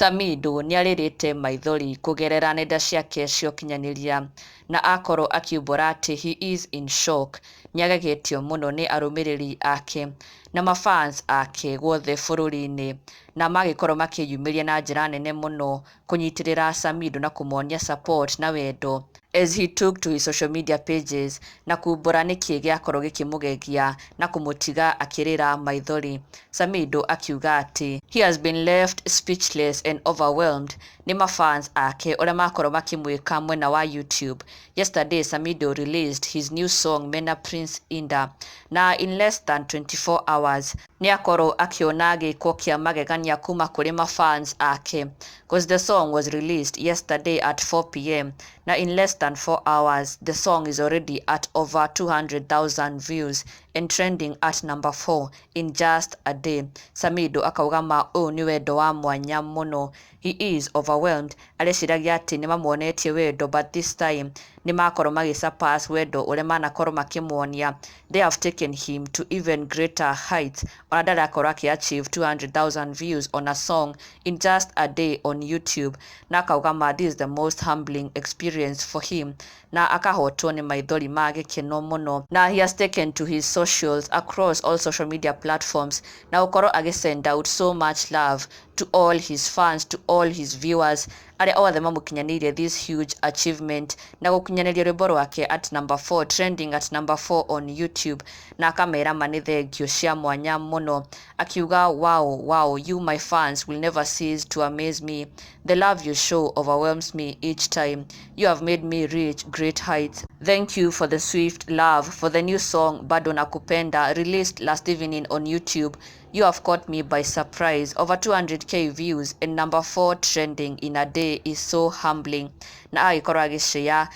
Samidoh nĩarĩrĩte maithori kũgerera nenda ciake cia ũkinyanĩria na akorwo akiumbũra atĩ he is in shock. Nĩagegetio mũno nĩ arũmĩrĩri ake na mafans ake guothe bũrũri-inĩ, na magĩkorwo makĩyumĩria na njĩra nene mũno kũnyitĩrĩra Samidoh na kũmuonia support na wendo as he took to his social media pages na kumbũra nĩkĩ gĩakorwo gĩkĩmũgegia na kũmũtiga akĩrĩra maithori. Samidoh akiuga atĩ he has been left speechless and overwhelmed nĩ mafans ake ũrĩa makorwo makĩmwĩka mwena wa YouTube. Yesterday, Samidoh released his new song Mena Prince Inda, na in less than 24 hours nĩ akorwo akĩona gĩko kĩa magegania kuma kũrĩ mafans ake, cause the song was released yesterday at 4 p.m. na in less than 4 hours the song is already at over 200,000 views and trending at number 4 in just a day. Samidoh akauga ma ũyũ nĩ wendo wa mwanya mũno. He is overwhelmed. Areciragia atĩ nĩ mamuonetie wendo, but this time nĩ makorwo magĩ surpass wendo ũrĩa manakorwo makĩmuonia. They have taken him to even greater heights. Ona ndarĩ akorwo akĩ achieve 200,000 views on a song in just a day on YouTube, na akauga ma this is the most humbling experience for him, na akahotwo nĩ maithori ma gĩkeno mũno. Na he has taken to his socials across all social media platforms na gũkorwo agĩ send out so much love to all his fans, to all his viewers, arĩa othe mamũkinyanĩirie this huge achievement na gũkinyanĩria rwĩmbo rwake at number 4, trending at number 4 on YouTube, na akamera ma nĩ thengio cia mwanya mũno, akiuga, Wow, you my fans will never cease to amaze me. The love you show overwhelms me each time. You have made me reach great heights. Thank you for the swift love for the new song Bado Nakupenda, released last evening on YouTube. You have caught me by surprise. Over 200K views and number 4 trending in a day is so humbling." Na agĩkorwo agĩshare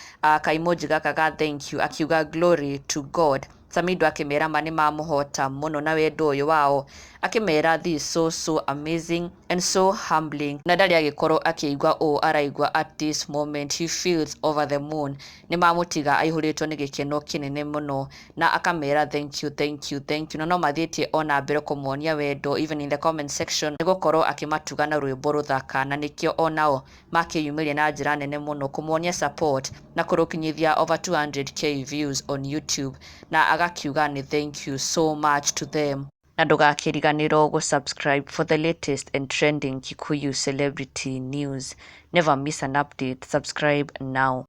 kaimoji gaka ga thank you, akiuga, "Glory to God." Samidoh akĩmera ma nĩ mamũhota mũno na wendo ũyũ wao, akĩmera this is so so amazing and so humbling, na ndarĩ agĩkorwo akĩigua ũũ araigua at this moment. He feels over the moon. Nĩ mamũtiga aihũrĩtwo nĩ gĩkeno kĩnene mũno, na akamera thank you, thank you, thank you, na no mathiĩtie ona mbere kũmuonia wendo even in the comment section, nĩ gũkorwo akĩmatuga na rwĩmbo rũthaka, na nĩkĩo onao makĩyumĩria na njĩra nene mũno kũmuonia support na kũrũkinyithia over 200K views on YouTube, na agakiuga nĩ thank you so much to them. Na ndũgakĩriganĩrwo gũ-subscribe for the latest and trending Kikuyu celebrity news. Never miss an update. Subscribe now.